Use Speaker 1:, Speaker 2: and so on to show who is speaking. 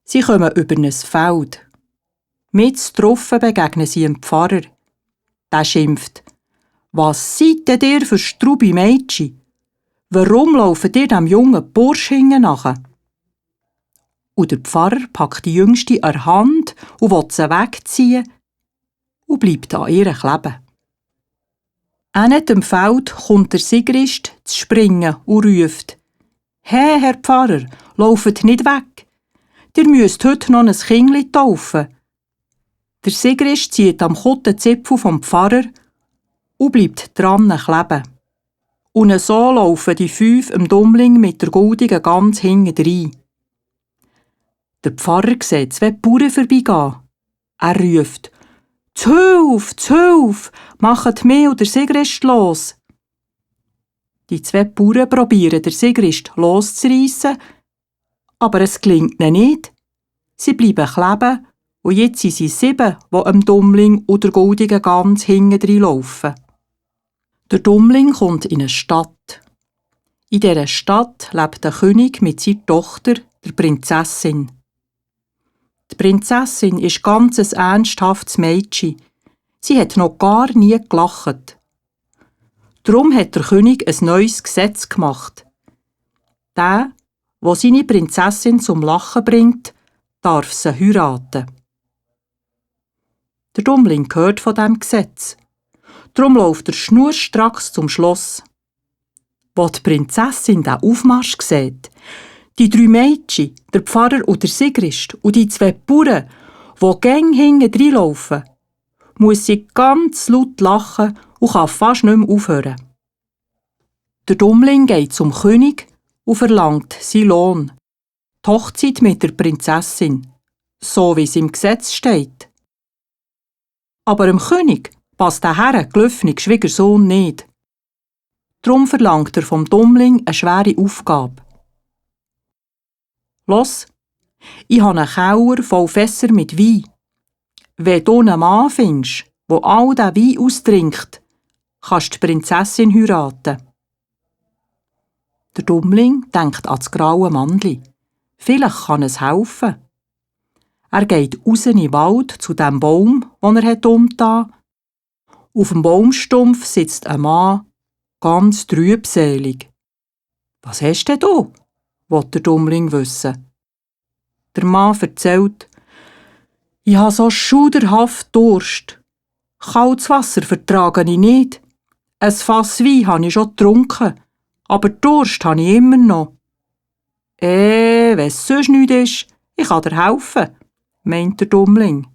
Speaker 1: Sie kommen über ein Feld. Mit drauf begegnen sie dem Pfarrer. Der schimpft: «Was seid denn ihr für strube Mädchen? Warum lauft ihr dem jungen Bursch hinten nach?» Und der Pfarrer packt die Jüngste an der Hand und will sie wegziehen und bleibt an ihr kleben. Hinten dem Feld kommt der Sigrist zu springen und ruft: «Hey, Herr Pfarrer, lauft nicht weg! Ihr müsst heute noch ein Kindli taufen.» Der Sigrist zieht am Kuttenzipfel vom Pfarrer und bleibt dran kleben. Und so laufen die 5 im Dummling mit der goldigen Gans hintendrein. Der Pfarrer sieht 2 Bauern vorbeigehen. Er ruft: «Zu Hilfe, macht mich und der Sigrist los!» Die 2 Bauern probieren, den Sigrist loszureissen, aber es gelingt ihnen nicht. Sie bleiben kleben und jetzt sind sie 7, die am Dummling und der goldigen Gans hintendrein laufen. Der Dummling kommt in eine Stadt. In dieser Stadt lebt der König mit seiner Tochter, der Prinzessin. Die Prinzessin ist ganz ein ernsthaftes Mädchen. Sie hat noch gar nie gelacht. Darum hat der König ein neues Gesetz gemacht. Der seine Prinzessin zum Lachen bringt, darf sie heiraten. Der Dummling hört von diesem Gesetz. Darum läuft er schnurstracks zum Schloss. Wo die Prinzessin den Aufmarsch sieht, die 3 Mädchen, der Pfarrer und der Sigrist und die 2 Bauern, die gäng hinten reinlaufen, muss sie ganz laut lachen und kann fast nicht mehr aufhören. Der Dummling geht zum König und verlangt seinen Lohn. Die Hochzeit mit der Prinzessin, so wie es im Gesetz steht. Aber dem König passt der hergelöffene Schwiegersohn nicht. Darum verlangt er vom Dummling eine schwere Aufgabe. «Los, ich habe einen Keller voll Fässer mit Wein. Wenn du einen Mann findest, der all diesen Wein austrinkt, kannst du die Prinzessin heiraten.» Der Dummling denkt an das graue Mannli. Vielleicht kann es helfen. Er geht raus in den Wald zu dem Baum, den er umgetan hat. Auf dem Baumstumpf sitzt ein Mann, ganz trübselig. «Was hast denn du?» will der Dummling wissen. Der Mann erzählt: «Ich habe so schuderhaft Durst. Kaltes Wasser vertrage ich nicht. Ein Fass Wein habe ich schon getrunken, aber Durst habe ich immer noch.» «Wenn es sonst nichts ist, ich kann dir helfen», meint der Dummling.